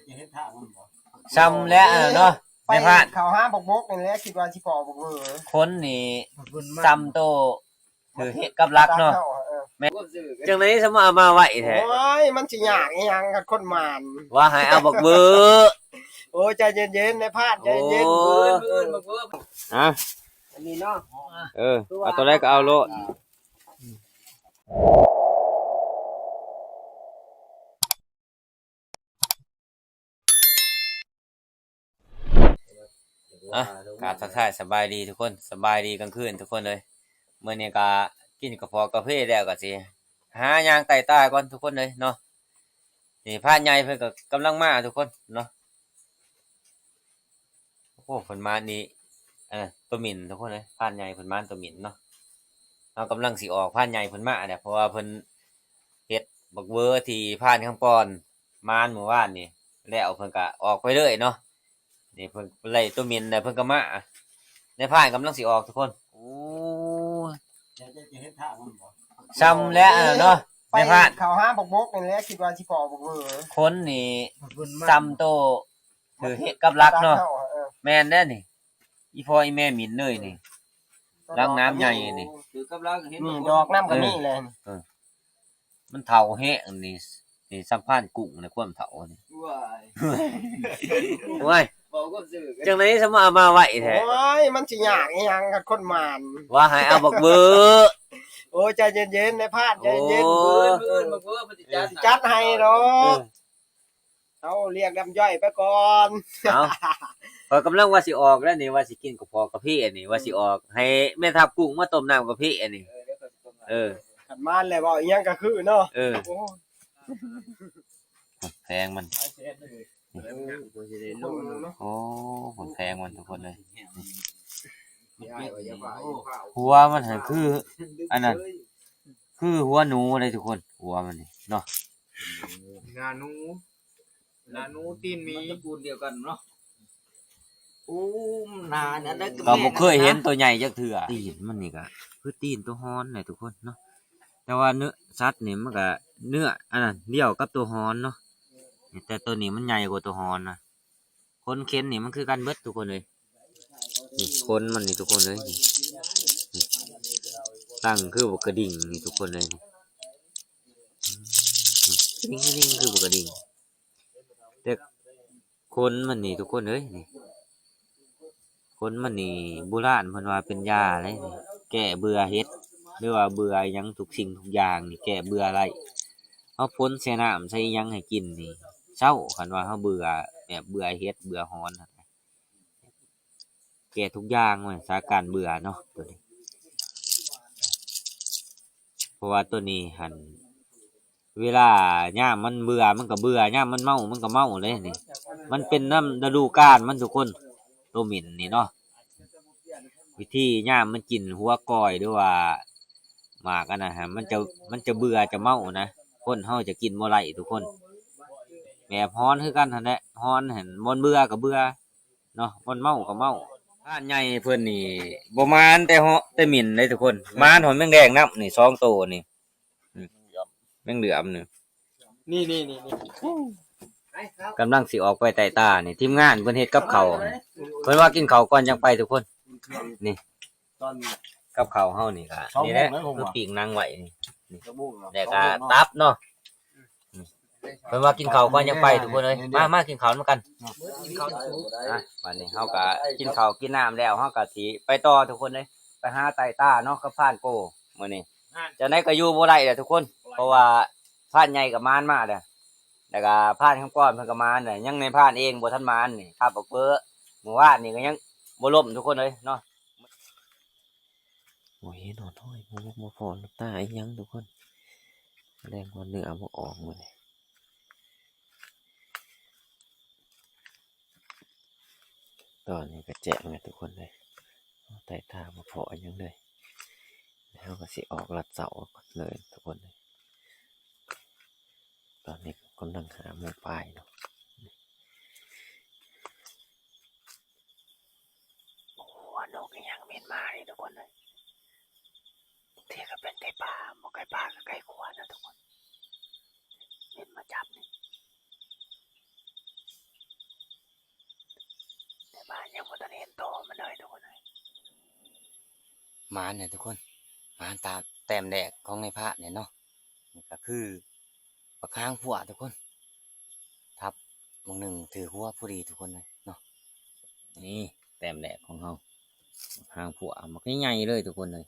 ຈະເຮັດທາງມັນບໍ່? ຊ່ຳແຫຼະ ເອີ ເນາະ ໄປ ນາຍພານ ເຂົ້າຫາບັກບົກນີ້ແຫຼະ ຄິດວ່າຊິພໍບັກເວີ ຄົນນີ້ຊ່ຳໂຕ ຖືເຮັດກັບຫຼັກເນາະ ເອີ ແມ່ນ ຈັ່ງໃດສະມາເອົາມາໄວ້ແທ້? ໂອ້ຍ ມັນຊິຍາກອີຫຍັງຄັນຄົນໝານ ວ່າໃຫ້ເອົາບັກເວີ ໂອ້ຍ ໃຈເຢັນໆ ນາຍພານ ໃຈເຢັນ ໂອ້ ເອີ ບັກເວີ ອ່ະ ອັນນີ້ເນາະ ເອີ ເອົາໂຕໃດກໍເອົາໂລດ. ອ່ະ ກາບທັກທາຍສະບາຍດີທຸກຄົນ ສະບາຍດີກາງຄືນທຸກຄົນເອີຍ ມື້ນີ້ກະກິນກາເຟາະກາເຟແລ້ວກະຊິຫາຍ່າງໄຕ່ຕາກ່ອນທຸກຄົນເອີຍເນາະ ນີ້ພານໃຫຍ່ເພິ່ນກະກຳລັງມາທຸກຄົນເນາະ. ໂອ້ ເພິ່ນມານີ້ ອັນນັ້ນໂຕໝິ່ນທຸກຄົນເອີຍ ພານໃຫຍ່ເພິ່ນມາໂຕໝິ່ນເນາະ ເຮົາກຳລັງຊິອອກ ພານໃຫຍ່ເພິ່ນມາແຫຼະ ເພາະວ່າເພິ່ນເຮັດບັກເວີທີ່ພານຄຳປອນມາມື້ວານນີ້ແລ້ວ ເພິ່ນກະອອກໄປເລີຍເນາະ ນີ້ເພິ່ນໄລ່ໂຕໝິ່ນແລ້ວເພິ່ນກະມາ ນາຍພານກຳລັງຊິອອກທຸກຄົນ ໂອ້ ຈະເຮັດທາງມັນບໍ່? ຊ່ຳແຫຼະ ເອີ ເນາະ ໄປ ນາຍພານ ເຂົ້າຫາບັກບົກນີ້ແຫຼະ ຄິດວ່າຊິພໍບັກເວີ ຄົນນີ້ຊ່ຳໂຕ ຖືເຮັດກັບຫຼັກເນາະ ເອີ ແມ່ນແລ້ວນີ້ ອີພໍ່ອີແມ່ໝິ່ນເລີຍນີ້ ຫຼັງນ້ຳໃຫຍ່ນີ້ ຖືກັບຫຼັກເຫັນ ນີ້ດອກນຳກໍມີແຫຼະ ເອີ ມັນເຖົ້າແຮງນີ້ ນີ້ສຳພານກຸ້ງໃນຄວາມເຖົ້ານີ້ ວ້າຍ ໂອ້ຍ ເວົ້າຄວາມຊື່ກັນ ຈັ່ງໃດສະມາເອົາມາໄວ້ແທ້? ໂອ້ຍ ມັນຊິຍາກອີຫຍັງຄັນຄົນໝານ ວ່າໃຫ້ເອົາບັກເວີ ໂອ້ຍ ໃຈເຢັນໆ ນາຍພານ ໃຈເຢັນ ໂອ້ ເອີ ເອີ ບັກເວີ ເພິ່ນຊິຈັດ ເອີ ໃຫ້ ຊິຈັດໃຫ້ດອກ ເອີ ເຮົາລຽກນ້ຳຍ່ອຍໄປກ່ອນ ເອົາ ຂ້ອຍກຳລັງວ່າຊິອອກແລ້ວນີ້ ວ່າຊິກິນກາເຟາະກາເຟອັນນີ້ ວ່າຊິອອກໃຫ້ແມ່ທັບກຸ້ງມາຕົ້ມນ້ຳກາເຟອັນນີ້ ເອີ ເອີ ຄັນມາແລ້ວເວົ້າອີຫຍັງກໍຄືເນາະ ເອີ ໂອ້ຍ ແພງມັນ ໂອ້ ແພງມັນທຸກຄົນເອີຍ ຫົວມັນຫັ້ນຄື ອັນນັ້ນ ຄືຫົວໜູເລີຍທຸກຄົນ ຫົວມັນນີ້ເນາະ ໜ້າໜູ ໜ້າໜູຕີນໝີ ມັນຕະກູນດຽວກັນເນາະ ໂອ້ ໜ້າອັນນັ້ນ ກໍບໍ່ເຄີຍເຫັນໂຕໃຫຍ່ຈັກເທື່ອ ຕີນມັນນີ້ກໍຄືຕີນໂຕຮອນແຫຼະທຸກຄົນເນາະ ແຕ່ວ່າເນື້ອສັດນີ້ມັນກໍເນື້ອອັນນັ້ນດຽວກັບໂຕຮອນເນາະ ແຕ່ໂຕນີ້ມັນໃຫຍ່ກວ່າໂຕຮອນນະ ຂົນເຂັນນີ້ມັນຄືກັນເບິດທຸກຄົນເອີຍ ນີ້ຂົນມັນນີ້ທຸກຄົນເອີຍ ນີ້ຕັ້ງຄືບັກກະດິ່ງນີ້ທຸກຄົນເອີຍ ນີ້ ນີ້ຄືບັກກະດິ່ງ ແຕ່ຂົນມັນນີ້ທຸກຄົນເອີຍ ນີ້ ຂົນມັນນີ້ໂບລານເພິ່ນວ່າເປັນຢາເດ້ ແກ້ເບື່ອເຫັດ ຫຼືວ່າເບື່ອຫຍັງທຸກສິ່ງທຸກຢ່າງນີ້ແກ້ເບື່ອໄດ້ ເຮົາຝົນໃສ່ນ້ຳໃສ່ຫຍັງໃຫ້ກິນນີ້ເຊົາ ຄັນວ່າເຮົາເບື່ອ ແບບເບື່ອເຫັດເບື່ອຮອນຫັ້ນ ແກ້ທຸກຢ່າງ ສາການເບື່ອເນາະ ໂຕນີ້ ເພາະວ່າໂຕນີ້ຫັ້ນ ເວລາຍາມມັນເບື່ອມັນກໍເບື່ອ ຍາມມັນເມົາມັນກໍເມົາເດ້ນີ້ ມັນເປັນນຳລະດູການມັນທຸກຄົນ ໂຕໝິ່ນນີ້ເນາະ ວິທີຍາມມັນກິນຫົວກ້ອຍ ຫຼືວ່າໝາກອັນນັ້ນຫັ້ນ ມັນຈະ ມັນຈະເບື່ອຈະເມົານະ ຄົນເຮົາຈະກິນບໍ່ໄດ້ທຸກຄົນ ແບບຮອນຄືກັນຫັ້ນແຫຼະ ຮອນຫັ້ນ ບ່ອນເບື່ອກໍເບື່ອ ເນາະ ບ່ອນເມົາກໍເມົາ ພານໃຫຍ່ເພິ່ນນີ້ບໍ່ມານແຕ່ເຫາະແຕ່ໝິ່ນເດ້ທຸກຄົນ ມານຮອດແມງແດງນຳນີ້ ສອງໂຕນີ້ ອືມ ແມງເຫຼືອມນີ້ ນີ້ໆໆໆ ກຳລັງຊິອອກໄປໄຕ່ຕານີ້ ທີມງານເພິ່ນເຮັດກັບເຂົ້າ ເພິ່ນວ່າກິນເຂົ້າກ່ອນຈັ່ງໄປທຸກຄົນ ນີ້ ກັບເຂົ້າເຮົານີ້ກໍນີ້ແຫຼະ ຄືປີ້ງໜັງໄວ້ນີ້ ນີ້ ແລ້ວກໍຕັບເນາະ ເພິ່ນວ່າກິນເຂົ້າກ່ອນຈັ່ງໄປທຸກຄົນເອີຍ ມາ ມາກິນເຂົ້ານຳກັນ ອ່ະ ບາດນີ້ເຮົາກໍກິນເຂົ້າກິນນ້ຳແລ້ວ ເຮົາກໍຊິໄປຕໍ່ທຸກຄົນເອີຍ ໄປຫາໄຕ່ຕາເນາະ ກັບພານໂກ ມື້ນີ້ຈັ່ງໃດກໍຢູ່ບໍ່ໄດ້ແຫຼະທຸກຄົນ ເພາະວ່າພານໃຫຍ່ກໍມານມາແລ້ວ ແລ້ວກໍພານຄຳກອນເພິ່ນກໍມານແລ້ວ ຍັງໃນພານເອງບໍ່ທັນມານນີ້ ຄັບບັກເບີ ມື້ວານນີ້ກໍຍັງບໍ່ລົ້ມທຸກຄົນເອີຍເນາະ. ບໍ່ເຫັນຮອດຮອຍ ບໍ່ພົບບໍ່ພໍ້ນ້ຳຕາອີ່ຫຍັງທຸກຄົນ ສະແດງວ່າເນື້ອບໍ່ອອກມື້ນີ້ ຕອນນີ້ກໍແຈ້ງແລ້ວທຸກຄົນເອີຍ ໃຕ້ຕາບໍ່ພໍ້ອີ່ຫຍັງເລີຍ ແລ້ວເຮົາກໍຊິອອກລັດເຊົ້າເລີຍທຸກຄົນເອີຍ ຕອນນີ້ກຳລັງຫາໝູປາຢູ່ເນາະ. ໂອ້ ນົກອີ່ຫຍັງບິນມານີ້ທຸກຄົນເອີຍ ບາງທີກໍເປັນໄກ່ປ່າ ບໍ່ໄກ່ປ່າກໍໄກ່ຂົວນະທຸກຄົນ ບິນມາຈັບນີ້ ຍັງບໍ່ທັນເຫັນໂຕມັນເລີຍທຸກຄົນເອີຍ. ໝານແຫຼະທຸກຄົນ ໝານຕາມແຕ້ມແລກຂອງນາຍພານແຫຼະເນາະ. ນີ້ກໍຄືບັກຫາງພົວທຸກຄົນ ທັບໝ່ອງໜຶ່ງຖືກຫົວພໍດີທຸກຄົນເອີຍເນາະ. ນີ້ແຕ້ມແລກຂອງເຮົາ ບັກຫາງພົວບັກໃຫຍ່ໆເລີຍທຸກຄົນເອີຍ.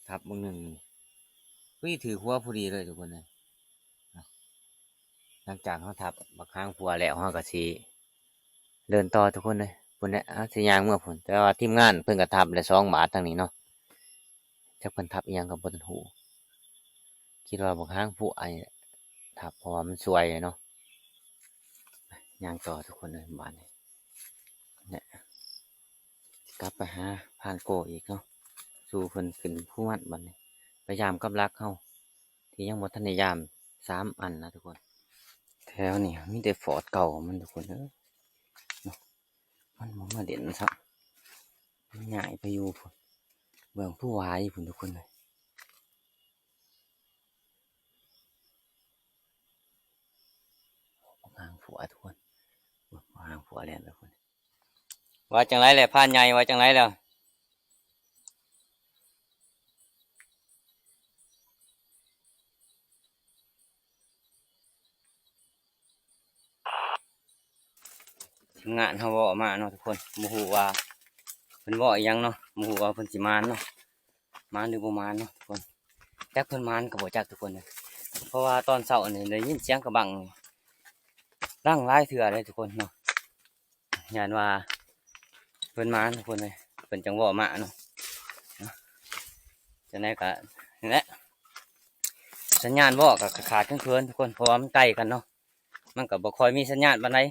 ທັບເບິ່ງໜຶ່ງ ອຸ້ຍ ຖືກຫົວພໍດີເລີຍທຸກຄົນເອີຍ. ຫຼັງຈາກເຮົາທັບບັກຫາງພົວແລ້ວ ເຮົາກໍຊິເດີນຕໍ່ທຸກຄົນເອີຍ. ພຸ້ນແຫຼະ ເຮົາຊິຍ່າງເມືອພຸ້ນ ແຕ່ວ່າທີມງານເພິ່ນກໍທັບແລ້ວສອງບາດທາງນີ້ເນາະ. ຈັກເພິ່ນທັບອີ່ຫຍັງກໍບໍ່ທັນຮູ້ ຄິດວ່າບັກຫາງພົວອັນນີ້ແຫຼະທັບ ເພາະວ່າມັນສວຍເນາະ. ຍ່າງຕໍ່ທຸກຄົນເອີຍ ບາດນີ້ ແຫຼະ ກັບໄປຫາພານໂກອີກເນາະ ສູ່ເພິ່ນຂຶ້ນພູມັນ. ບາດນີ້ໄປຢາມກັບຫຼັກເຮົາ ທີ່ຍັງບໍ່ທັນໄດ້ຢາມສາມອັນນະທຸກຄົນ. ແຖວນີ້ມີແຕ່ຟອດເກົ່າມັນທຸກຄົນເອີຍເນາະ. ມັນບໍ່ມາເຫຼັ້ນຊ້ຳ ມັນຍ້າຍໄປຢູ່ພຸ້ນ ເບື້ອງພູຫວາຍພຸ້ນທຸກຄົນເອີຍ. ບັກຫາງພົວທຸກຄົນ ບັກຫາງພົວແລ່ນທຸກຄົນ. ວ່າຈັ່ງໃດແຫຼະພານໃຫຍ່ ວ່າຈັ່ງໃດແລ້ວ? ທີມງານເຮົາເວົ້າມາເນາະທຸກຄົນ ບໍ່ຮູ້ວ່າເພິ່ນເວົ້າອີ່ຫຍັງເນາະ ບໍ່ຮູ້ວ່າເພິ່ນຊິມານເນາະ ມານຫຼືບໍ່ມານເນາະທຸກຄົນ. ຈັກເພິ່ນມານກໍບໍ່ຈັກທຸກຄົນເອີຍ ເພາະວ່າຕອນເຊົ້ານີ້ໄດ້ຍິນສຽງກະບັງດັງຫຼາຍເທື່ອເດ້ທຸກຄົນເນາະ. ຢ້ານວ່າເພິ່ນມາທຸກຄົນເອີຍ ເພິ່ນຈັ່ງເວົ້າມາເນາະ. ຈັ່ງໃດກໍນີ້ແຫຼະ ສັນຍານເວົ້າກໍຂາດເຂີນໆທຸກຄົນ ເພາະວ່າມັນໄກກັນເນາະ ມັນກໍບໍ່ຄ່ອຍມີສັນຍານປານໃດ.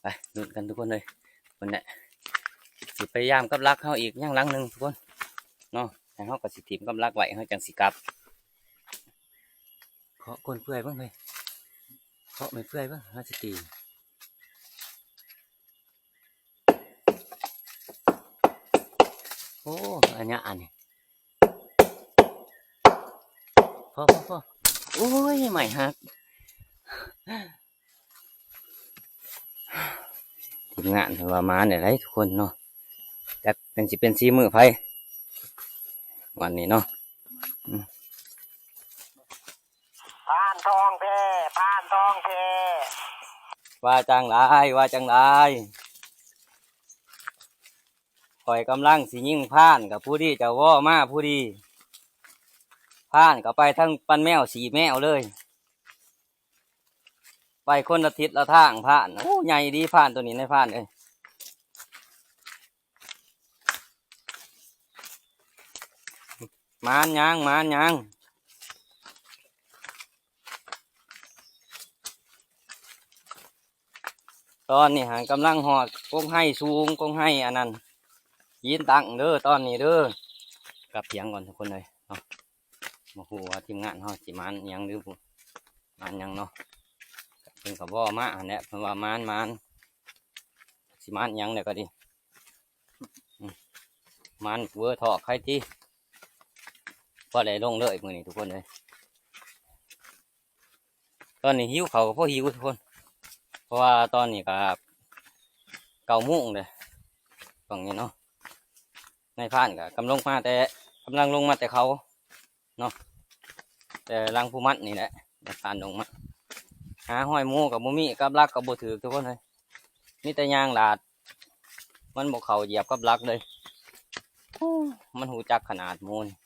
ໄປລຸ້ນກັນທຸກຄົນເອີຍ ພຸ້ນແຫຼະ ຊິໄປຢາມກັບຫຼັກເຮົາອີກຍັງຫຼັງໜຶ່ງທຸກຄົນເນາະ. ແລ້ວເຮົາກໍຊິຖິ້ມກັບຫຼັກໄວ້ ເຮົາຈັ່ງຊິກັບ. ເຄາະກົ້ນເປື່ອຍເບິ່ງເຮີ້ຍ ເຄາະແມ່ນເປື່ອຍເບິ່ງ ເຮົາຊິຕີ. ໂອ້ ອັນເນີ້ຍ ອັນນີ້ ພໍໆໆ ໂອ້ຍ ໄມ້ຫັກ. ທີມງານເພິ່ນວ່າມາແນວໃດທຸກຄົນເນາະ ຈັກມັນຊິເປັນສີມືໃຜວັນນີ້ເນາະ. ອືມ ພານທອງແທ້ ພານທອງແທ້. ວ່າຈັ່ງໃດ ວ່າຈັ່ງໃດ? ຂ້ອຍກຳລັງຊິຍິງພານ ກໍພໍດີເຈົ້າວໍມາພໍດີ ພານກໍໄປທາງປັນແມວສີແມວເລີຍ ໄປຄົນລະທິດລະທາງພານ. ໂອ້ ໃຫຍ່ດີພານໂຕນີ້ນາຍພານເອີຍ. ມານຍັງ ມານຍັງ. ຕອນນີ້ຫັ້ນກຳລັງຮອດກົກໄຮສູງ ກົກໄຮອັນນັ້ນ ຫີນຕັ້ງເດີ ຕອນນີ້ເດີ. ກັບຖຽງກ່ອນທຸກຄົນເອີຍເນາະ ບໍ່ຮູ້ວ່າທີມງານເຮົາຊິມານຫຍັງ ຫຼືບໍ່ມານຫຍັງເນາະ. ເພິ່ນກໍເວົ້າມາຫັ້ນແຫຼະ ເພິ່ນວ່າມານ ມານ ຊິມານຫຍັງແລ້ວກໍດີ ອືມ ມານເວີທອກໃຄຕິ ພໍໄດ້ລົງເລີຍມື້ນີ້ທຸກຄົນເອີຍ. ຕອນນີ້ຫິວເຂົ້າກໍພໍຫິວທຸກຄົນ ເພາະວ່າຕອນນີ້ກໍເກົ້າໂມງເດ້ ຕອນນີ້ເນາະ. ນາຍພານກໍກຳລັງລົງມາແຕ່ ກຳລັງລົງມາແຕ່ເຂົາເນາະ ແຕ່ຫຼັງພູມັນນີ້ແຫຼະ ນາຍພານລົງມາ. ຫາຮອຍໝູກໍບໍ່ມີ ກັບຫຼັກກໍບໍ່ຖືກທຸກຄົນເອີຍ ມີແຕ່ຍ່າງລາດ ມັນບໍ່ເຂົ້າຢຽບກັບຫຼັກເລີຍ. ໂອ້ ມັນຮູ້ຈັກຂະໜາດໝູນີ້.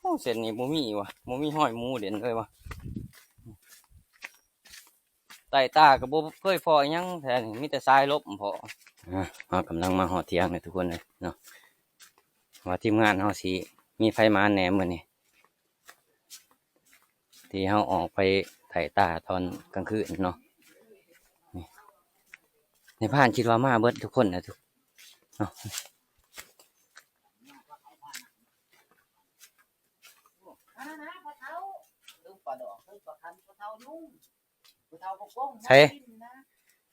ໂອ້ ເສັ້ນນີ້ບໍ່ມີຫວາ ບໍ່ມີຮອຍໝູເດັ່ນເລີຍຫວາ. ໃຕ້ຕາກໍບໍ່ເຄີຍພໍ້ຫຍັງແທ້ນີ້ ມີແຕ່ສາຍລົມພໍ້. ອ່າ ເຮົາກຳລັງມາຮອດຖຽງແລ້ວທຸກຄົນເອີຍເນາະ ວ່າທີມງານເຮົາຊິມີໃຜມາແດ່ມື້ນີ້ ທີ່ເຮົາອອກໄປໄຖຕາຕອນກາງຄືນເນາະ. ນີ້ ນາຍພານຄິດວ່າມາເບິດທຸກຄົນນະ ທຸກ ເນາະ. ໃສ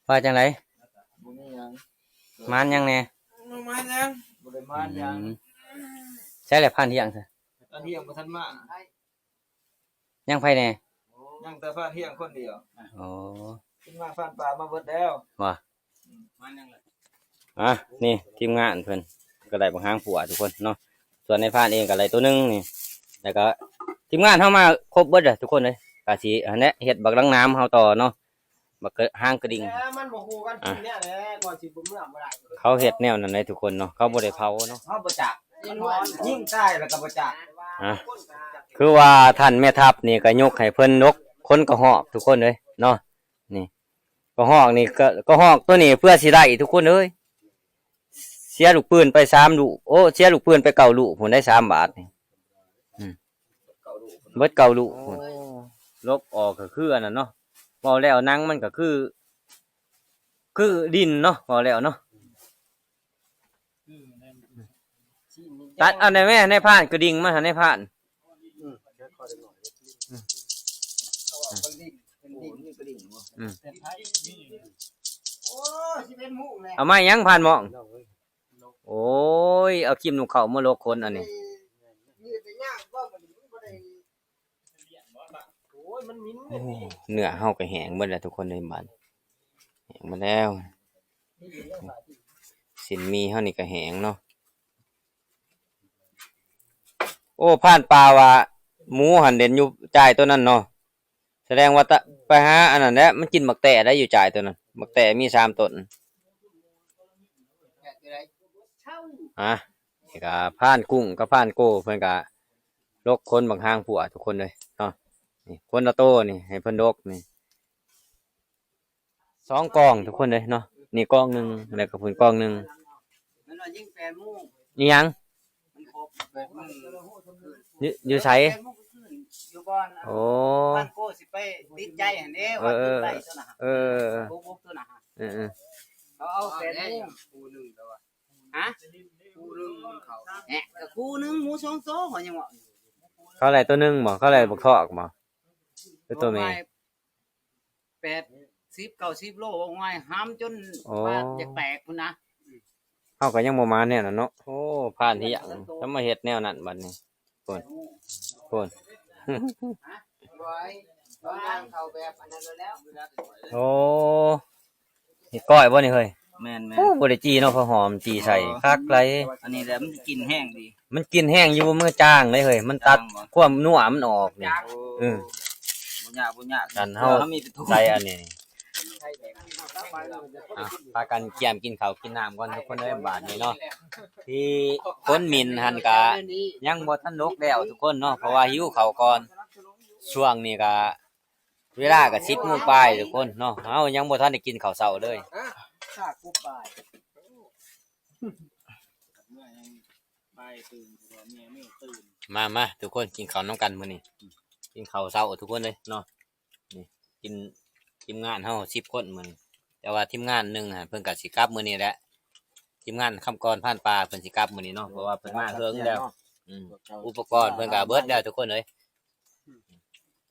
ວ່າຈັ່ງໃດ? ບໍ່ມີຫຍັງ ມານຫຍັງແດ່? ບໍ່ມານຫຍັງ ບໍ່ໄດ້ມານຫຍັງ. ອືມ ໃສແຫຼະພານທ່ຽງຊະ? ຕອນທ່ຽງບໍ່ທັນມາ ຍັງໃຜແດ່? ຍັງແຕ່ພານຮຽງຄົນດຽວ. ອໍ ຂຶ້ນມາພານປ່າມາເບິດແລ້ວ. ວ່າ ອືມ ມາຍັງລະ? ອ່ະ ນີ້ທີມງານເພິ່ນກໍໄດ້ບັກຫາງປົວທຸກຄົນເນາະ, ສ່ວນນາຍພານເອງກໍໄດ້ໂຕໜຶ່ງນີ້ ແລ້ວກໍທີມງານເຮົາມາຄົບເບິດເດີທຸກຄົນເອີຍ. ກໍຊິຫັ້ນແຫຼະ ເຮັດບັກດັງໜາມເຮົາຕໍ່ເນາະ. ບັກກະ ຫາງກະດິ່ງ ແຕ່ມັນບໍ່ຮູ້ກັນກິນແນວໃດ ກ່ອນຊິບໍ່ເມືອບໍ່ໄດ້. ເຂົາເຮັດແນວນັ້ນເດ້ທຸກຄົນເນາະ, ເຂົາບໍ່ໄດ້ເຜົາເນາະ. ເຮົາບໍ່ຈັກ ຍິງຕາຍແລ້ວກໍບໍ່ຈັກ. ອ່ະ ຄືວ່າທ່ານແມ່ທັບນີ້ກໍຍົກໃຫ້ເພິ່ນດົກ ຄົນກະຮອກທຸກຄົນເອີຍເນາະ. ນີ້ກະຮອກນີ້ ກະ ກະຮອກໂຕນີ້ເພື່ອຊິໄດ້ທຸກຄົນເອີຍ. ເສຍລູກປືນໄປສາມລູກ ໂອ້ ເສຍລູກປືນໄປເກົ້າລູກພຸ້ນໄດ໋ ສາມບາດນີ້. ອືມ ເບິດເກົ້າລູກພຸ້ນ. ໂອ້ ລົກອອກກໍຄືອັນນັ້ນເນາະ, ເວົ້າແລ້ວໜັງມັນກໍຄື ຄືດິນເນາະ ເວົ້າແລ້ວເນາະ. ຕັດເອົາແດ່ແມ່ ນາຍພານ ກະດິ່ງມາຫານາຍພານ. ອືມ ອືມ ເອົາໄມ້ຫຍັງພານໝ້ອງ? ໂອ້ຍ ເອົາຄີມນຸກເຂົ້າມາຫຼົກຂົນອັນນີ້. ໂອ້ ເນື້ອເຮົາກໍແຫ້ງເບິດແລ້ວທຸກຄົນເອີຍ ບາດແຫ້ງເບິດແລ້ວ. ຊີ້ນໝີ່ເຮົານີ້ກໍແຫ້ງເນາະ. ໂອ້ ພານປ່າວ່າໝູຫັ້ນເດັ່ນຢູ່ຈ່າຍໂຕນັ້ນເນາະ. ສະແດງວ່າຕະ ໄປຫາອັນນັ້ນແຫຼະ ມັນກິນໝາກແຕ້ໄດ້ຢູ່ຈ່າຍໂຕນັ້ນ, ໝາກແຕ້ມີສາມຕົ້ນ. ອ່ະ ນີ້ກະພານກຸ້ງກັບພານໂກ ເພິ່ນກະຫຼົກຂົນບັກຫາງປົວທຸກຄົນເລີຍເນາະ. ນີ້ຄົນລະໂຕນີ້ ໃຫ້ເພິ່ນດົກນີ້ ສອງກອງທຸກຄົນເລີຍເນາະ. ນີ້ກອງໜຶ່ງ ແລ້ວກໍພຸ້ນກອງໜຶ່ງ. ມັນວ່າຍິງແປດໂມງ ອີຫຍັງ? ມັນຄົບແປດໂມງ ຢູ່ ຢູ່ໃສ? ແປດໂມງຄືນ ຢູ່ບ່ອນ ໂອ້ ບ້ານໂກຊິໄປຕິດໃຈຫັ້ນເດ້ ເອີ ວ່າຕິດໃຈໂຕນະ ເອີ ໂກບົກໂຕນະ ເອີ ເອີ ເຂົາເອົາແປດໂມງ ຄູ່ໜຶ່ງແລ້ວວ່າ ຮະ? ຄູ່ໜຶ່ງມັນເຂົ້າ ແນະ ກໍຄູ່ໜຶ່ງ ໝູສອງໂຕ ຂ້ອຍຍັງເວົ້າຢູ່. ເຂົາໄດ້ໂຕໜຶ່ງບໍ່? ເຂົາໄດ້ບັກທອກບໍ່? ຄືໂຕແມ່? ແປດສິບເກົ້າສິບໂລ ວ່າງ່າຍ ຫາມຈົນ ໂອ້ ບາດຢາກແຕກພຸ້ນນະ. ເຮົາກໍຍັງບໍ່ມາແນວນັ້ນເນາະ. ໂອ້ ພານທີ່ຍັງຈະມາເຮັດແນວນັ້ນບັດນີ້. ໂພນ ໂພນ ຮະ? ບໍ່ ບໍ່ ເອົາແບບອັນນັ້ນແລ້ວ. ໂອ້ ເຮັດກ້ອຍບໍ່ນີ້ເຮີ້ຍ? ແມ່ນໆ. ໂອ້ ບໍ່ໄດ້ຈີ່ເນາະ ພາຫອມຈີ່ໃສ່ ອໍ ຄັກຫຼາຍ. ອັນນີ້ແຫຼະມັນກິນແຮງດີ. ມັນກິນແຮງຢູ່ ມັນຈາງເດ້ເຮີ້ຍ ມັນຕັດ ຈາງບໍ່? ຄວາມນົວມັນອອກນີ້. ໂອ້ ເອີ ບໍ່ຍາກ ບໍ່ຍາກ ຄັນເຮົາ ເຮົາມີແຕ່ຖົງ ໃສ່ອັນນີ້. ອ່ະ ພາກັນກຽມກິນເຂົ້າກິນນ້ຳກ່ອນທຸກຄົນເອີຍ ບາດນີ້ເນາະ. ທີ່ຂົນໝິ່ນຫັ້ນກະຍັງບໍ່ທັນດົກແລ້ວທຸກຄົນເນາະ ເພາະວ່າຫິວເຂົ້າກ່ອນ. ຊ່ວງນີ້ກະເວລາກະສິບໂມງປາຍທຸກຄົນເນາະ ເຮົາຍັງບໍ່ທັນໄດ້ກິນເຂົ້າເຊົ້າເລີຍ. ມາ ມາ ທຸກຄົນ ກິນເຂົ້ານຳກັນມື້ນີ້ ກິນເຂົ້າເຊົ້າທຸກຄົນເລີຍເນາະ. ນີ້ ກິນ ທີມງານເຮົາສິບຄົນມື້ນີ້ ແຕ່ວ່າທີມງານໜຶ່ງຫັ້ນ ເພິ່ນກະຊິກັບມື້ນີ້ແຫຼະ. ທີມງານຄຳກອນພານປ່າ ເພິ່ນຊິກັບມື້ນີ້ເນາະ ເພາະວ່າເພິ່ນມາເຫິງແລ້ວ. ອືມ ອຸປະກອນເພິ່ນກະເບິດແລ້ວທຸກຄົນເອີຍ.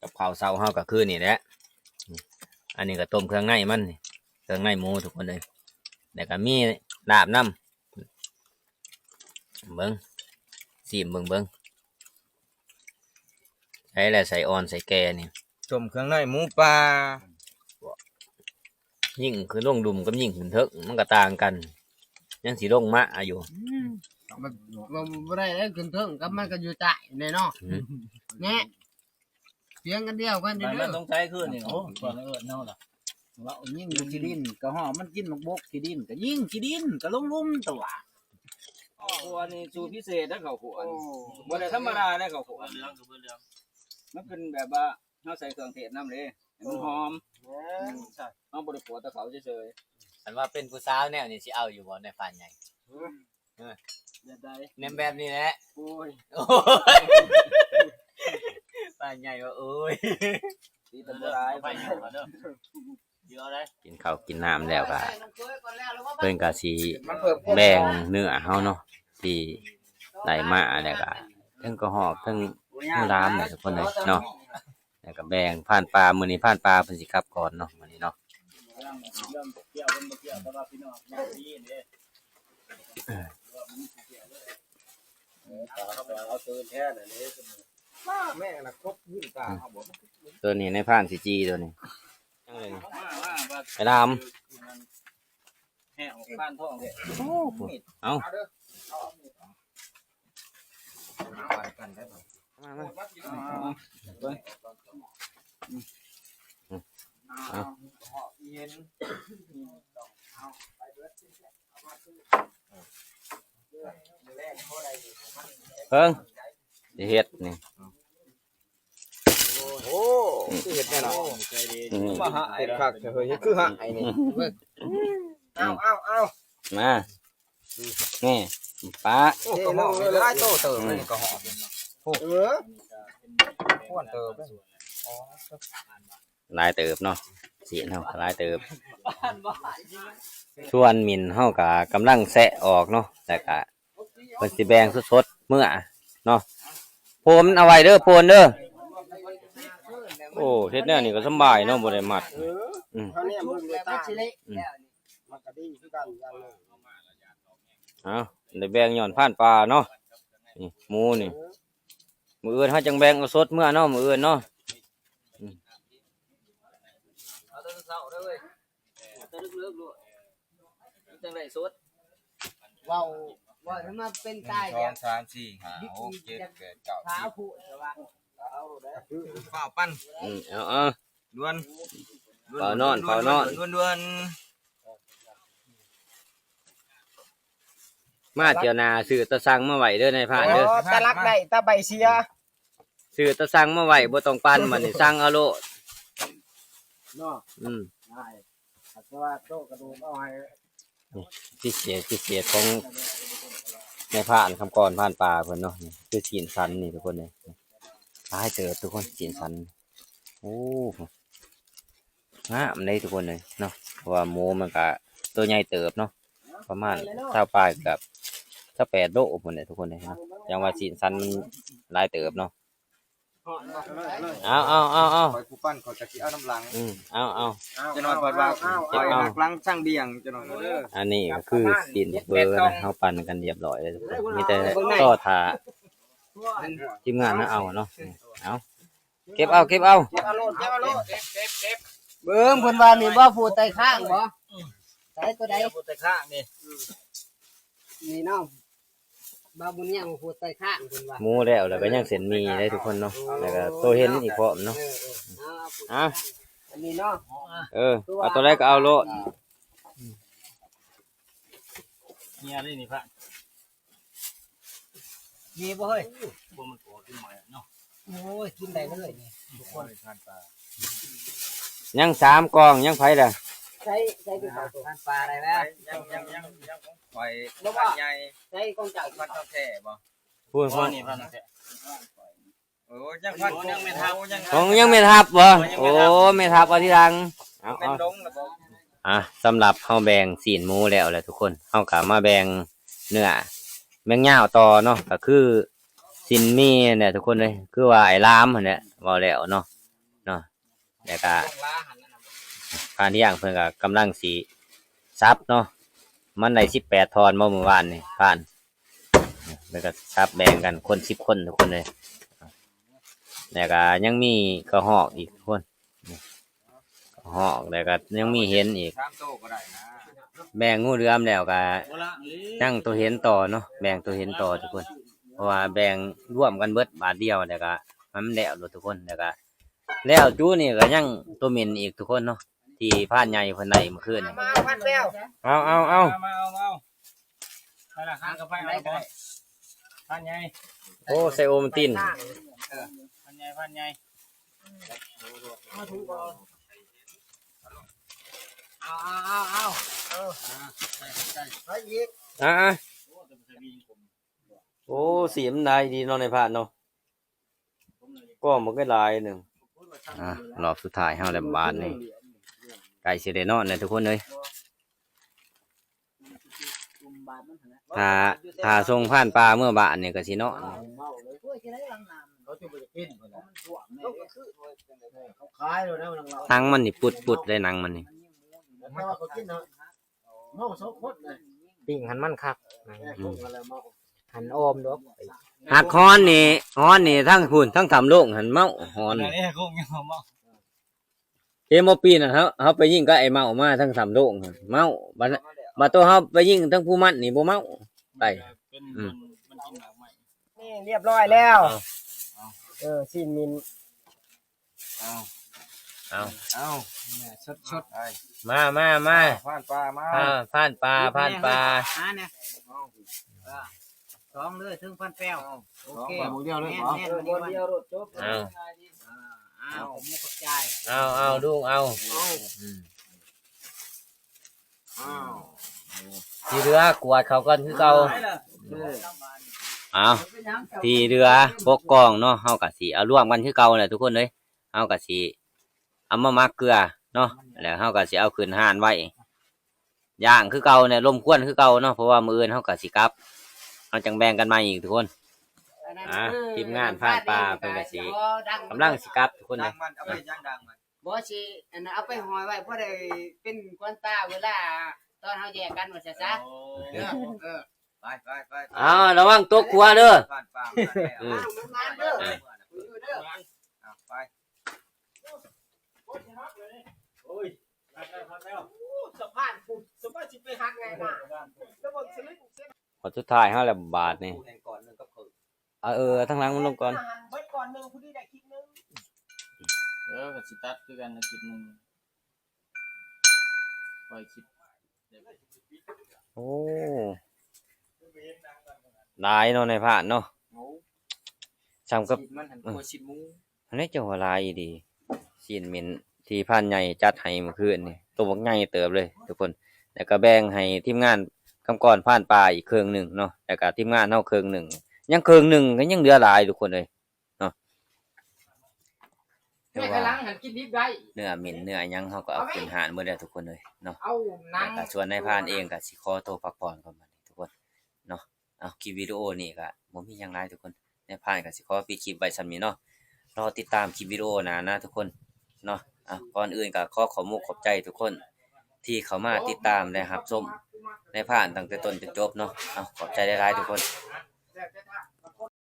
ກັບເຂົ້າເຊົ້າເຮົາກໍຄືນີ້ແຫຼະ. ອັນນີ້ກໍຕົ້ມເຄື່ອງໃນມັນ ເຄື່ອງໃນໝູທຸກຄົນເອີຍ ແລ້ວກໍມີລາບນຳ. ເບິ່ງ ຊີມເບິ່ງ ເບິ່ງ ໃສ່ແຫຼະ ໃສ່ອ່ອນ ໃສ່ແກ່ນີ້ ຕົ້ມເຄື່ອງໃນໝູປ່າ. ຍິງຂຶ້ນລົງລຸ່ມກັບຍິງຂຶ້ນເທິງ ມັນກໍຕ່າງກັນ ຍັງຊິລົງມາຢູ່. ອືມ ມັນ ມັນບໍ່ໄດ້ເດ້ ຂຶ້ນເທິງກັບມັນກໍຢູ່ໃຕ້ແນ່ເນາະ. ອືມ ແນ່ ສຽງອັນດຽວກັນເດີ. ມັນຕ້ອງໃຊ້ຄືນນີ້. ໂອ້ ກ່ອນເອີ້ນເຮົາລະ ເວົ້າຍິງຢູ່ຂີ້ດິນ ກະຮອກມັນກິນໝາກບົກ ຂີ້ດິນກະຍິງ ຂີ້ດິນກະລົງລຸ່ມຕົວະ. ໂອ້ ອັນນີ້ສູດພິເສດເດ້ ເຂົ້າຂົ້ວ. ໂອ້ ບໍ່ໄດ້ທຳມະດາເດ້ ເຂົ້າຂົ້ວເຫຼືອງ ເຂົ້າເຫຼືອງ ມັນເປັນແບບວ່າ ເຮົາໃສ່ເຄື່ອງເທດນຳເດ້ ໃຫ້ມັນຫອມ. ໂອ້ ເຮົາບໍ່ໄດ້ຂົ້ວແຕ່ເຂົ້າເສີຍໆ. ຄັນວ່າເປັນຜູ້ສາວແນວນີ້ ຊິເອົາຢູ່ບໍ່ ໃນຟານໃຫຍ່? ເອີ ແບບໃດ? ແນມແບບນີ້ແຫຼະ. ໂອ້ຍ ໂອ້ຍ ຟານໃຫຍ່ວ່າ ໂອ້ຍ ດີແຕ່ບໍ່ຫຼາຍ ໄປຢູ່ເດີ. ກິນເຂົ້າກິນນ້ຳແລ້ວກະ ເພິ່ນກະຊິແບ່ງເນື້ອເຮົາເນາະ ທີ່ໄດ້ມາ ແລ້ວກະເທິງກະຮອກ ເທິງງວລາມ ທຸກຄົນເອີຍເນາະ. ແລ້ວກະແບ່ງພານປ່າ ມື້ນີ້ພານປ່າເພິ່ນຊິກັບກ່ອນເນາະ ມື້ນີ້ເນາະ. ເອີ ເອົາຄືນແທ້ນະເດ້. ແມ່ນະ ຄົບພື້ນຕາເຮົາບໍ່ ຕົວນີ້ນາຍພານຊິຈີ່ຕົວນີ້ ຍັງເລີຍນີ້ ໄປດາມ ແຫ້ງອອກຜ່ານທ້ອງເດ້ ໂອ້ ເອົາ ມາ ມາ ເອົາ ເບິ່ງ ຊິເຮັດນີ້ ໂອ້ ຄືເຮັດແນວນັ້ນ ອືມ ມາຫາເຮັດຄັກແທ້ເຮີ້ຍ ເຮັດຄືຫາຍນີ້ ເບິ່ງ ເອົາ ເອົາ ເອົາ ມາ ນີ້ ປາ ໂອ້ ກະເໝາະຫຼາຍໂຕເຕີບເລີຍນີ້ ກະເໝາະ ໂອ້ ເອີ ຄວນເຕີບເລີຍ ອໍ ຫຼາຍເຕີບເນາະ ຊີ້ນເຮົາກະຫຼາຍເຕີບ ສ່ວນໝິ່ນເຮົາກະກຳລັງແຊະອອກເນາະ ແລ້ວກະເພິ່ນຊິແບ່ງສົດໆເມືອເນາະ ໂພນເອົາໄວ້ເດີ ໂພນເດີ ໂອ້ ເຮັດແນວນີ້ກະສຳບາຍເນາະ ບໍ່ໄດ້ມັດ ອືມ ເຮົາແນມເບິ່ງດ້ວຍຕາ ອືມ ມັນກະດີຄືກັນຢ່າງໜຶ່ງ ເອົາ ໄດ້ແບ່ງຍ້ອນຜ່ານປ່າເນາະ ນີ້ໝູນີ້ ມື້ອື່ນເຮົາຈັ່ງແບ່ງເອົາສົດເມືອເນາະ ມື້ອື່ນເນາະ ອືມ ເອົາແຕ່ເຊົ້າເດີເວີຍ ເອົາແຕ່ເລິກໆໂລດ ມັນຈັ່ງໄດ້ສົດ ເວົ້າ ເວົ້າໃຫ້ມາເປັນຕາ ໜຶ່ງ ສອງ ສາມ ສີ່ ຫ້າ ຫົກ ເຈັດ ແປດ ເກົ້າ ສິບ ຂາວໂພດແຕ່ວ່າ ຟ້າວປັ່ນ ອືມ ເອົາ ເອົາ ດ່ວນ ຟ້າວນອນ ດ່ວນ ຟ້າວນອນ ດ່ວນ ດ່ວນ ດ່ວນ ມາ ເອີ ຖ້ຽວໜ້າຊື້ຕາສັງມາໄວ້ເດີນາຍພານເດີ ອໍ ຕາຫຼັກໄດ້ ຕາໃບເສຍ ຊື້ຕາສັງມາໄວ້ ບໍ່ຕ້ອງປັ່ນ ບັດນີ້ສັ່ງເອົາໂລດເນາະ ອືມ ໄດ້ ຖ້າວ່າໂຕກະດູກເອົາໃຫ້ ນີ້ ພິເສດ ພິເສດຂອງນາຍພານຄຳກອນ ຜ່ານປ່າເພິ່ນເນາະ ນີ້ຄືຊີ້ນສັນນີ້ທຸກຄົນເອີຍ ຫຼາຍເຕີບທຸກຄົນ ຊີ້ນສັນ ໂອ້ ງາມເດ້ທຸກຄົນເອີຍເນາະ ເພາະວ່າໝູມັນກະໂຕໃຫຍ່ເຕີບເນາະ ປະມານຊາວປາຍ ເກືອບຊາວແປດໂລພຸ້ນແຫຼະທຸກຄົນເອີຍເນາະ ຈັ່ງວ່າຊີ້ນສັນມັນຫຼາຍເຕີບເນາະ ເອົາ ເອົາ ເອົາ ເອົາ ຂ້ອຍຜູ້ປັ່ນ ຂ້ອຍກະຊິເອົານຳຫຼັງ ອືມ ເອົາ ເອົາ ເອົາ ຈັ່ງໜ້ອຍເພິ່ນວ່າ ເອົາ ຂ້ອຍຫັກຫຼັງຊ່າງບ່ຽງ ຈັ່ງໜ້ອຍເດີ ອັນນີ້ກະຄືຊີ້ນເບີນະ ເຮົາປັ່ນກັນຮຽບຮ້ອຍແລ້ວທຸກຄົນ ມີແຕ່ລໍຖ້າທີມງານມາເອົາເນາະ ເອົາ ເກັບເອົາ ເກັບເອົາ ເກັບເອົາໂລດ ເກັບເອົາໂລດ ເກັບ ເກັບ ເກັບ ເບິ່ງເພິ່ນວ່ານີ້ບໍ່ ຜູ້ໄຕ່ຄ້າງບໍ່ ໃສ ຕົວໃດ ຜູ້ໄຕ່ຄ້າງນີ້ ນີ້ເນາະ ບ່າວບຸນຍາງ ຜູ້ໄຕ່ຄ້າງເພິ່ນວ່າ ໝູແລ້ວ ແລ້ວກະຍັງເສັ້ນໝີ່ໄດ້ທຸກຄົນເນາະ ແລ້ວກະໂຕເຫັນອີກພ້ອມເນາະ ເອີ ເອີ ເອົາ ອັນນີ້ເນາະ ເອີ ເອົາໂຕໃດກະເອົາໂລດ ເຫຍເລີຍນີ້ພະ ມີບໍ່ເຮີ້ຍ ບໍ່ ມັນກໍຂຶ້ນມາເນາະ ໂອ້ຍ ກິນໄດ້ເລີຍນີ້ ທຸກຄົນ ຜ່ານປ່າ ຍັງສາມກອງ ຍັງໃຜລະ ໃສ່ ໃສ່ຄືເກົ່າ ຜ່ານປ່າໄດ້ແລ້ວ ຍັງ ຍັງ ຍັງ ຍັງຂອງຂ້ອຍ ບໍ່ວ່າ ພັນໃຫຍ່ ໃສ່ຂອງເຈົ້າ ພັນເຖົ້າແຂບໍ່ ພຸ້ນ ອໍ ນີ້ພັນເຖົ້າແຂ ໂອ້ ຍັງພັນ ຍັງແມ່ນຮັບ ຂອງຍັງແມ່ນຮັບບໍ່ ໂອ້ ແມ່ນຮັບເອົາທີຫຼັງ ເອົາ ເອົາ ອ່າ ສຳລັບເຮົາແບ່ງຊີ້ນໝູແລ້ວແຫຼະທຸກຄົນ ເຮົາກະມາແບ່ງເນື້ອແມງຍາວຕໍ່ເນາະ ກະຄືຊີ້ນໝີ່ແຫຼະທຸກຄົນເອີຍ ຄືວ່າໄອ້ລາມຫັ້ນແຫຼະ ເວົ້າແລ້ວເນາະ ເນາະ ແລ້ວກະ ພານທ່ຽງເພິ່ນກະກຳລັງຊິສັບເນາະ ມັນໄດ້ສິບແປດທ່ອນບໍ່ມື້ວານນີ້ ພານ ແລ້ວກະສັບແບ່ງກັນຄົນສິບຄົນທຸກຄົນເລີຍ ແລ້ວກະຍັງມີກະຮອກອີກທຸກຄົນ ກະຮອກ ແລ້ວກະຍັງມີເຫັນອີກ ສາມໂຕກະໄດ້ນະ ແບ່ງງູເຫຼືອມແລ້ວກະຍັງໂຕເຫັນຕໍ່ເນາະ ແບ່ງໂຕເຫັນຕໍ່ທຸກຄົນ ເພາະວ່າແບ່ງລວມກັນເບິດບາດດຽວ ແລ້ວກະໃຫ້ມັນແລ້ວໂລດທຸກຄົນ ແລ້ວກະ ແລ້ວຈຸນີ້ກະຍັງໂຕເໝັນອີກທຸກຄົນເນາະ ທີ່ພານໃຫຍ່ເພິ່ນໄດ້ມື້ຄືນນີ້ ມາພັນແລ້ວ ເອົາ ເອົາ ເອົາ ມາ ເອົາ ເອົາ ໄປລະ ຫາກະໄປເອົາ ໄດ້ ພານໃຫຍ່ ໂອ້ ໃສ່ໂອວັນຕິນ ເອີ ພານໃຫຍ່ ພານໃຫຍ່ ເອົາ ເອົາ ເອົາ ເອົາ ເອີ ໃສ່ ໃສ່ ໃສ່ອີກ ອ່າ ໂອ້ ສີມນາຍດີເນາະ ນາຍພານເນາະ ກໍມັນກໍຫຼາຍໜຶ່ງ ອ່າ ຮອບສຸດທ້າຍເຮົາແລ້ວບາດນີ້ ໃກ້ຊິໄດ້ນອນແລ້ວທຸກຄົນເອີຍ ຖ້າ ຖ້າສົ່ງຜ່ານປ່າເມືອບ້ານນີ້ກໍຊິນອນ ໜັງມັນນີ້ປຸດໆເລີຍ ໜັງມັນນີ້ ປີ້ງຫັ້ນມັນຄັກ ອືມ ຫັ້ນອອມດອກ ຫາກຮ້ອນນີ້ ຮ້ອນນີ້ທັງພຸ້ນ ທັງສຳໂລງຫັ້ນເມົາ ຮ້ອນນີ້ ເອີ ຄົງຍັງເມົາ. ເຫັນບໍ່ ປີນັ້ນເຮົາ ເຮົາໄປຍິງກັບໄອ້ເມົາມາ ທັງສຳໂລງຫັ້ນເມົາ ບັດ ບັດໂຕເຮົາໄປຍິງທັງພູມັນນີ້ບໍ່ເມົາ ໄປ ເປັນ ອືມ ມັນ ມັນກິນໝາກໄມ້ ນີ້ລຽບຮ້ອຍແລ້ວ ເອົາ ເອີ ຊີ້ນໝິ່ນ ເອົາ ເອົາ ເອົາ ແມ່ສົດໆ ໄປ ມາ ມາ ມາ ຜ່ານປ່າມາ ຜ່ານ ຜ່ານປ່າ ຜ່ານປ່າ ຫາແດ່ ເອົາ ເອີ ສອງເລີຍ ເທິງຜ່ານແປ້ວ ເອົາ ໂອເຄ ສອງບ່ອນດຽວເລີຍ ແມ່ນ ບໍ່ ແມ່ນ ບ່ອນດຽວໂລດ ຈົບ ເອົາ ເອີ ເອົາ ຂອບໃຈ ເອົາ ເອົາ ລຸງ ເອົາ ເອົາ ອືມ ອ້າວ ທີ່ເຫຼືອກວດເຂົາກ່ອນຄືເກົ່າ ເອີ ເອົາ ທີ່ເຫຼືອຫົກກ່ອງເນາະ ເຮົາກະຊິເອົາລວມກັນຄືເກົ່າແຫຼະທຸກຄົນເອີຍ ເຮົາກະຊິເອົາມາໝັກເກືອເນາະ ແລ້ວເຮົາກະຊິເອົາຂຶ້ນຮ້ານໄວ້ ຍ່າງຄືເກົ່າແຫຼະ ລົມຄວັນຄືເກົ່າເນາະ ເພາະວ່າມື້ອື່ນເຮົາກະຊິກັບ ເຮົາຈັ່ງແບ່ງກັນໃໝ່ອີກທຸກຄົນ ອ່າ ທີມງານຜ່ານປ່າເພິ່ນກະຊິກຳລັງຊິກັບທຸກຄົນເດ້ ບໍ່ຊິ ອັນນັ້ນ ເອົາໄປຫ້ອຍໄວ້ ພໍໄດ້ເປັນຂວັນຕາເວລາຕອນເຮົາແຍກກັນວ່າຊັ້ນຊະ ໂອ້ ເອີ ເອີ ໄປ ໄປ ໄປ ອ້າວ ລະວັງຕົກຂົວເດີ ຜ່ານປ່າ ເອີ ອ້າວ ມັນມາເດີ ເອີ ເອີ ໄປ ໂອ້ຍ ສະພານພຸ້ນ ສະພານຊິໄປຫັກໄງນະ ແລ້ວເບິ່ງສະລິງ ພໍສຸດທ້າຍເຮົາແລ້ວບາດນີ້ ເອົາ ເອີ ທາງຫຼັງມັນລົງກ່ອນ ເບິດກ່ອນໜຶ່ງ ຜູ້ນີ້ໄດ້ຄລິບໜຶ່ງ ເອີ ກໍຊິຕັດຄືກັນນະ ຄລິບໜຶ່ງ ປ່ອຍຄລິບ ໂອ້ ຫຼາຍເນາະ ນາຍພານເນາະ ໂອ້ ສ່ຳກັບ ຊີ້ນມັນຫັ້ນ ເອີ ກວ່າຊີ້ນໝູ ອັນນີ້ເຈົ້າວ່າຫຼາຍອີ່ຫຼີ ຊີ້ນໝິ່ນທີ່ພານໃຫຍ່ຈັດໃຫ້ມື້ຄືນນີ້ ໂຕບັກໃຫຍ່ເຕີບເລີຍທຸກຄົນ ແລ້ວກໍແບ່ງໃຫ້ທີມງານຄຳກອນຜ່ານປ່າອີກເຄິ່ງໜຶ່ງເນາະ ແລ້ວກໍທີມງານເຮົາເຄິ່ງໜຶ່ງ ຍັງເຄິ່ງໜຶ່ງກໍຍັງເຫຼືອຫຼາຍທຸກຄົນເອີຍເນາະ ແຕ່ວ່າເນື້ອໝິ່ນເນື້ອຫຍັງເຮົາກໍເອົາຂຶ້ນຮ້ານໝົດແລ້ວທຸກຄົນເອີຍເນາະ ແລ້ວກໍສ່ວນນາຍພານເອງກໍຊິຂໍໂຕພັກຜ່ອນກ່ອນບັດນີ້ທຸກຄົນເນາະ ເອົາ ຄລິບວິດີໂອນີ້ກໍບໍ່ມີຫຍັງຫຼາຍທຸກຄົນ ນາຍພານກໍຊິຂໍປິດຄລິບໄວ້ສ່ຳນີ້ເນາະ ລໍຕິດຕາມຄລິບວິດີໂອໜ້ານະທຸກຄົນເນາະ ເອົາ ກ່ອນອື່ນກໍຂໍຂອບມຸກຂອບໃຈທຸກຄົນທີ່ເຂົ້າມາຕິດຕາມ ແລະ ຮັບຊົມນາຍພານຕັ້ງແຕ່ຕົ້ນຈົນຈົບເນາະ ເອົາ ຂອບໃຈຫຼາຍໆທຸກຄົນ.